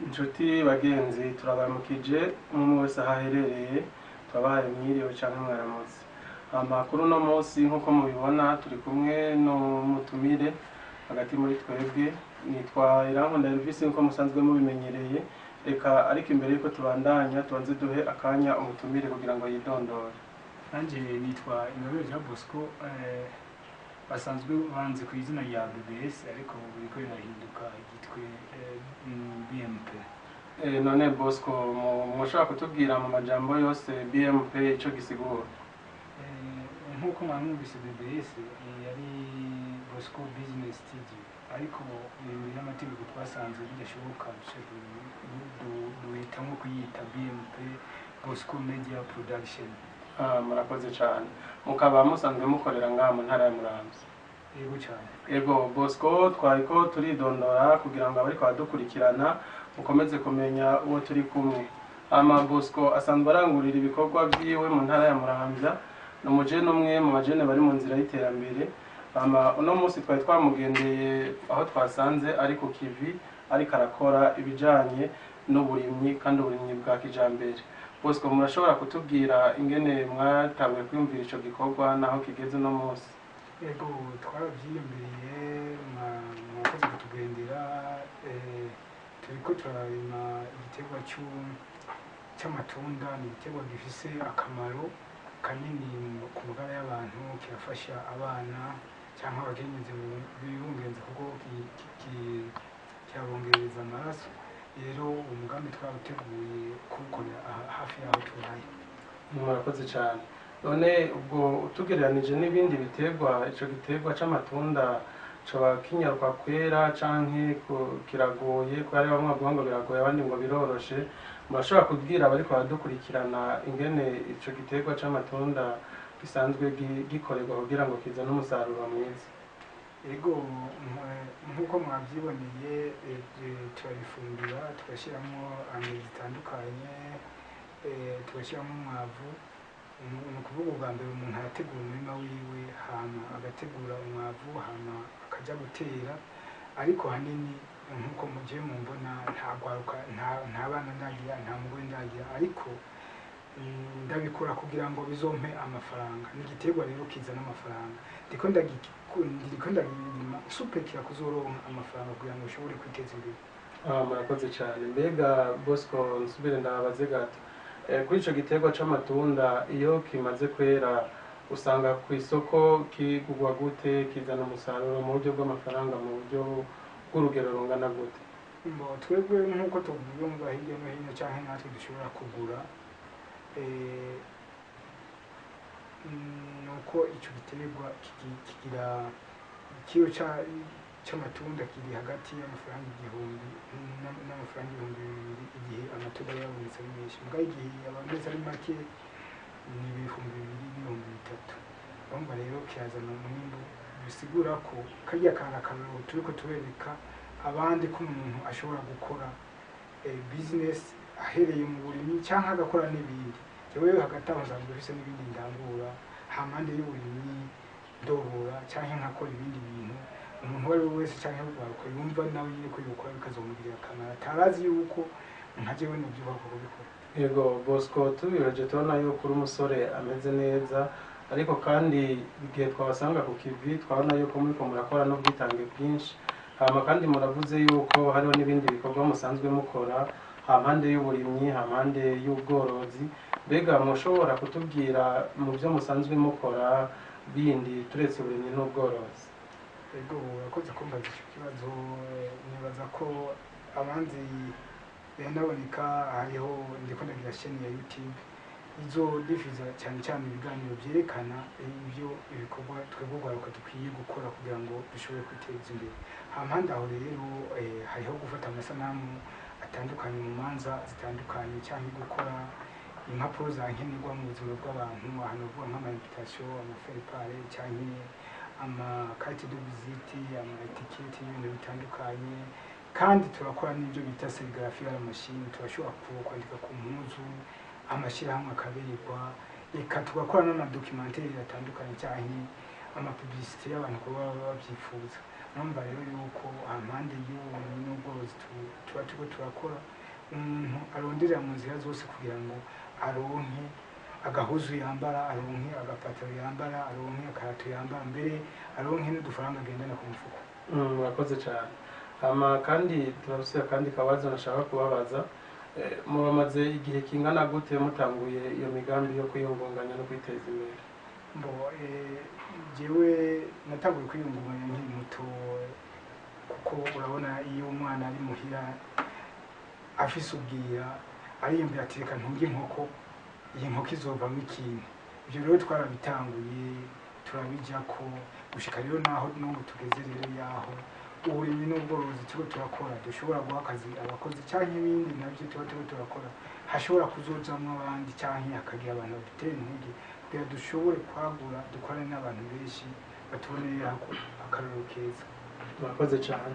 Inshuti bagenzi, turabaramukije umwe wese aho aherereye, turabahaye mwiriwe canke mwaramutse. Amakuru uno munsi, nk'uko mubibona, turi kumwe n'umutumire hagati muri twebwe. Nitwa Irankunda Elvis, nk'uko musanzwe mubimenyereye. Reka ariko imbere yuko tubandanya, tubanze duhe akanya umutumire kugira ngo yidondore. Nanjye nitwa Ingabire Jean Bosco, basanzwe banzi ku izina rya BBS, ariko ubu biriko birahinduka ryitwe BMP. None Bosco, mushobora kutubwira mu majambo yose BMP ico gisigura? Nk'uko mwamwumvise, BBS yari Bosco Business Studio, ariko imbere y'amategeko twasanze bidashoboka, duca duhitamwo kuyita BMP, Bosco Media Production. Ah, murakoze cyane. Mukaba musanzwe mukorera ngaha mu ntara ya Muramvya? Yego cyane. Ego Bosco, twariko turidondora kugira ngo abariko baradukurikirana mukomeze kumenya uwo turi kumwe. Ama Bosco asanzwe arangurira ibikorwa vyiwe mu ntara ya Muramvya, ni umujene umwe mu bajene bari mu nzira y'iterambere. Ama uno munsi twari twamugendeye aho twasanze ari ku kivi, ariko arakora ibijanye n'uburimyi, kandi uburimyi bwa kijambere. Bosco, murashobora kutubwira ingene mwatanguye kwiyumvira ico gikorwa naho kigeze uno munsi? Ego, twaravyiyumviriye, mwakoze kutugendera. Turiko turarima igiterwa c'amatunda. Ni igiterwa gifise akamaro kanini ku magara y'abantu. Kirafasha abana cyangwa abakenyezi bibungenze, kuko kirabongereza amaraso. Rero umugambi twawuteguye kuwukorera hafi y'aho tubaye. Murakoze cyane. None ubwo utugereranije n'ibindi biterwa, ico giterwa c'amatunda coba kinyaruka kwera canke kiragoye? Ko hari bamwe bavuga ngo biragoye, abandi ngo biroroshe. Murashobora kubwira abariko baradukurikirana ingene ico giterwa c'amatunda gisanzwe gikorerwa kugira ngo kizane umusaruro mwiza? Ego, nk'uko mwabyiboneye, turabifumbira, tugashyiramo engrais zitandukanye, tugashyiramo umwavu. Ni ukuvuga ubwa mbere umuntu arategura umurima wiwe, hama agategura umwavu, hama akajya gutera. Ariko hanini, nk'uko mugiye mumbona, nta gwaruka, nta bana ndagira, nta mugore ndagira, ariko ndabikora kugira ngo bizompe amafaranga. Ni igiterwa rero kizana amafaranga. Ndiko ndagirima nsupekera kuzoronka amafaranga kugira ngo ushobore kwiteza imbere. Ah, murakoze cyane. Mbega Bosco, nsubire ndababaze gato. Kuri ico giterwa c'amatunda, iyo kimaze kwera usanga ku isoko kigurwa gute? Kizana umusaruro mu buryo bw'amafaranga mu buryo bw'urugero rungana gute? Mbo twebwe nk'uko tubyumva hirya no hino canke natwe dushobora kugura, nuko ico giterwa kigira ikiro c'amatunda kiri hagati y'amafaranga 1000 n'amafaranga 2000 igihe amatunda yabonetse ari menshi. Mugabo igihe abonetse ari make ni 2000 n'3000. Urumva rero kirazana umwimbu, bisigura ko karya kantu akarorero turiko tubereka abandi ko umuntu ashobora gukora business ahereye mu burimyi cyangwa agakora n'ibindi. Jewe hagati aho nsanzwe mfise n'ibindi ndangura hampande y'uburimyi, ndorora cyangwa nkakora ibindi bintu. Umuntu uwo ari we wese cyangwa urwaruka yumva nawe nyine ko yokora bikazomugirira akamaro, atarazi yuko nka jewe novyubaka kubikora. Yego Bosco, tubiheje tubona yuko uri umusore ameze neza, ariko kandi igihe twabasanga ku kivi twabona yuko muriko murakora n'ubwitange bwinshi. Hama kandi muravuze yuko hariho n'ibindi bikorwa musanzwe mukora hampande y'uburimyi, hampande y'ubworozi. Mbega mushobora kutubwira mu byo musanzwe mukora bindi turetse uburimyi n'ubworozi? Ego, urakoze kumbaza icyo kibazo. Nibaza ko abanzi biranaboneka, hariho ndiko ndagira chaîne ya YouTube izodifuza cyane cyane ibiganiro byerekana ibyo ibikorwa twebwe urwaruka dukwiye gukora kugira ngo dushobore kwiteza imbere. Hampande aho rero, hariho gufata amasanamu atandukanye mu manza zitandukanye, cyangwa gukora impapuro za nkenerwa mu buzima bw'abantu, ahantu bavuga nk'ama invitation, ama faire-part, cyangwa ama carte de visite, ama étiquette y'ibintu bitandukanye. Kandi turakora n'ibyo bita sérigraphie à la machine, turashobora kwandika ku mpuzu, amashyirahamwe akaberwa. Reka tugakora n'ama documentaire atandukanye cyangwa ama publicité y'abantu kuba baba babyifuza. Numva rero yuko hampande y'uburimyi n'ubworozi tuba turiko turakora, umuntu aronderera mu nzira zose kugira ngo aronke agahuzu yambara, aronke agapataro yambara, aronke akarato yambara, mbere aronke n'udufaranga agendana ku mufuko. Murakoze cyane. Hama kandi turafise akandi kabazo nashaka kubabaza. Muramaze igihe kingana gute mutanguye iyo migambi yo kwiyungunganya no kwiteza imbere? Mbo jewe natanguye kwiyungunganya nkiri muto, kuko urabona iyo umwana ari muhira afise ubwira, ariyumvira ati: "Reka ntunge inkoko, iyi nkoko izovamo ikintu." Ibyo rero twarabitanguye, turabijako gushika rero naho n'ubu tugeze rero yaho uburimyi n'ubworozi turiko turakora dushobora guha akazi abakozi, canke ibindi navyo tuba turiko turakora hashobora kuzojamwo abandi, canke hakagira abantu badutera intege kugira dushobore kwagura, dukorane n'abantu benshi batubonera akarorero keza. Murakoze cyane.